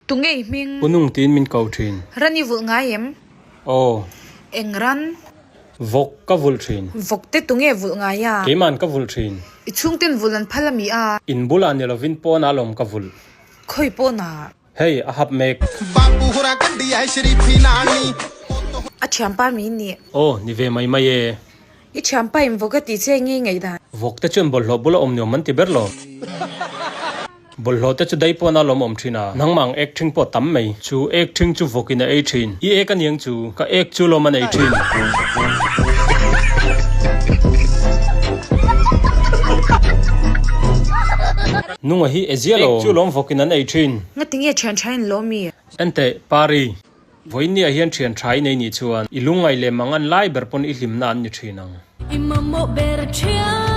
Tunge i hming? Pu Nung tiin min ko thin. Ran i vulh ngai em? Aw. Eng ran? Vawk ka vulh thin. Vawk te tunge vulh ngai a? Keiman ka vulh thin. I chhungten vulh an phal ami a? In bulah ni lovin pawnah lawm ka vulh. Khawi pawnah? Hei, a hap mek. A thianpa mi nih. Aw, ni ve mai mai e. I thianpa in vawk a tih che ngei ngaih dan. Vawk te chuan bawlhhlawh bula awm nuam an ti ber lo. Bawlhhlawh te chu dai pawn a lawm awm thin a, nangmah ang ek ṭhing pawh tam mai. Chu ek ṭhing chu vawk in a ei ṭhin. I ek aniang chu, ka ek chu lawm an ei ṭhin. Nunga hi e zia lo. Ek chu lawm vawk in an ei ṭhin. Ngatinge ṭhian ṭha in lawm i? Enteh, Pari. Vawiinniah hian ṭhian ṭha i nei nih chuan i lungngaih leh mang an lai ber pawn i hlimna an ni ṭhin ang. I mamawh ber ṭhian.